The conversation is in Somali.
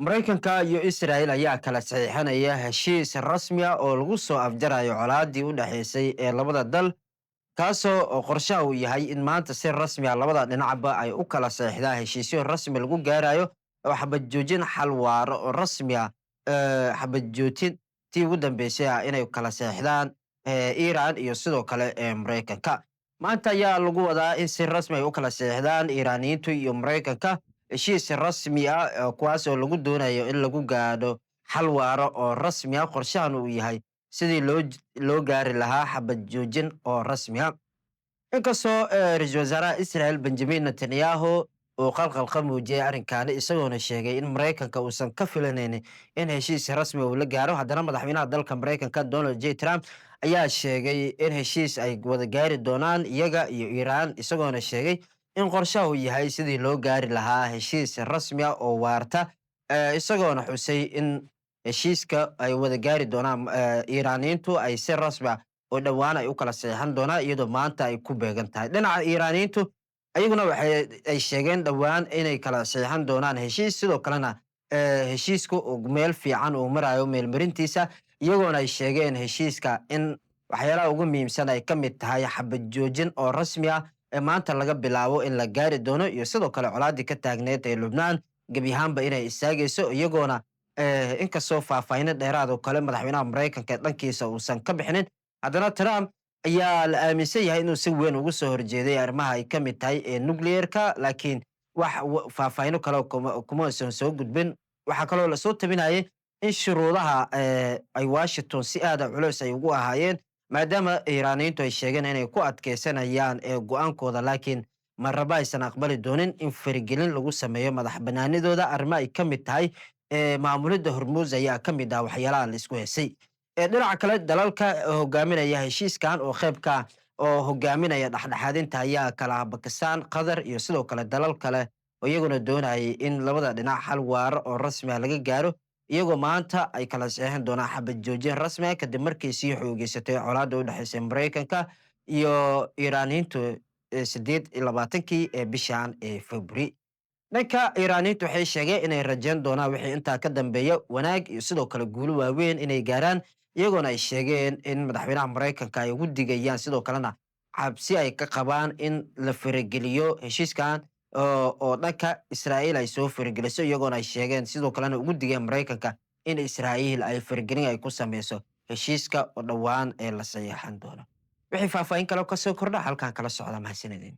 Maraykanka iyo Israel ayaa kala saxiixanaya heshiis rasmi ah oo lagu soo afjarayo colaadii u dhexaysay ee labada dal, kaasoo oo qorshaha uu yahay in maanta si rasmi ah labada dhinacba ay u kala saxiixdaan heshiisyo rasmi lagu gaarayo oo xabad joojin xal waaro oo rasmi ah, xabad joojin tii ugu dambeysay ah inay kala saxiixdaan Iran iyo sidoo kale Maraykanka. Maanta ayaa lagu wadaa in si rasmi ay u kala saxiixdaan Iiraaniyiintu iyo Maraykanka heshiis rasmi ah, kuwaas oo lagu doonayo in lagu gaadho xal waaro oo rasmi ah. Qorshahan uu yahay sidii loo gaari lahaa xabad joojin oo rasmi ah. Inkastoo ra-iisul wasaaraha Israel Benjamin Netanyahu uu qalqal ka muujiyey arrinkaani, isagoona sheegay in Maraykanka uusan ka filanaynin in heshiis rasmi uu la gaaro, haddana madaxweynaha dalka Maraykanka Donald J Trump ayaa sheegay in heshiis ay wada gaari doonaan iyaga iyo Iiraan, isagoona sheegay in qorshaha uu yahay sidii loo gaari lahaa heshiis rasmi ah oo waarta, isagoona xusay in heshiiska ay wada gaari doonaan Iiraaniyiintu ay si rasmi ah oo dhowaan ay u kala saxiixan doonaan, iyadoo maanta ay ku beegan tahay. Dhinaca Iiraaniyiintu ayaguna waxay ay sheegeen dhowaan inay kala saxiixan doonaan heshiis, sidoo kalena heshiisku meel fiican uu marayo meelmarintiisa, iyagoona ay sheegeen heshiiska in waxyaalaha ugu muhiimsan ay ka mid tahay xabad joojin oo rasmi ah ee maanta laga bilaabo in la gaari doono, iyo sidoo kale colaadii ka taagneed ee Lubnaan gebi ahaanba inay istaagayso, iyagoona inkastoo faahfaahino dheeraad oo kale madaxweynaha Maraykanka dhankiisa uusan ka bixinin, haddana Trump ayaa la aaminsan yahay inuu si weyn ugu soo horjeeday arrimaha ay ka mid tahay ee nuclearka, laakiin wax faahfaahino kale kuma aysan soo gudbin. Waxaa kaloo lasoo tabinayay in shuruudaha ay Washington si aada culus ay ugu ahaayeen, maadaama Iiraaniyiintu ay sheegeen inay ku adkeysanayaan ee go-aankooda, laakiin marraba aysan aqbali doonin in faragelin lagu sameeyo madax banaanidooda. Arrimo ay ka mid tahay maamulidda Hormuus ayaa ka mid ah waxyaalaha la isku hesay. Dhinaca kale, dalalka hogaaminaya heshiiskan oo qeybka oo hogaaminaya dhexdhexaadinta ayaa kala ah Bakistan, Qatar iyo sidoo kale dalal kale oo iyaguna doonayay in labada dhinac xal waaro oo rasmi ah laga gaaro, iyagoo maanta ay kala saxiixan doonaan xabad joojin rasmi ah kadib markii sii xoogeysatay colaadda u dhexeysay Maraykanka iyo Iiraaniyiintu 28-kii ee bishan ee February. Dhanka Iiraaniyiintu waxay sheegeen inay rajayn doonaan wixii intaa ka dambeeya wanaag iyo sidoo kale guulo waaweyn inay gaaraan, iyagoona ay sheegeen in madaxweynaha Maraykanka ay ugu digayaan, sidoo kalena cabsi ay ka qabaan in la farageliyo heshiiskan oo dhanka Israa'iil ay soo farageliso, iyagoona ay sheegeen sidoo kalena ugu digeen Maraykanka in Israa'iil ay faragelin ay ku sameyso heshiiska oo dhowaan ee la saxiixan doono. Wixii faahfaahin kale kasoo kordha halkan kala socda. Mahadsanidin.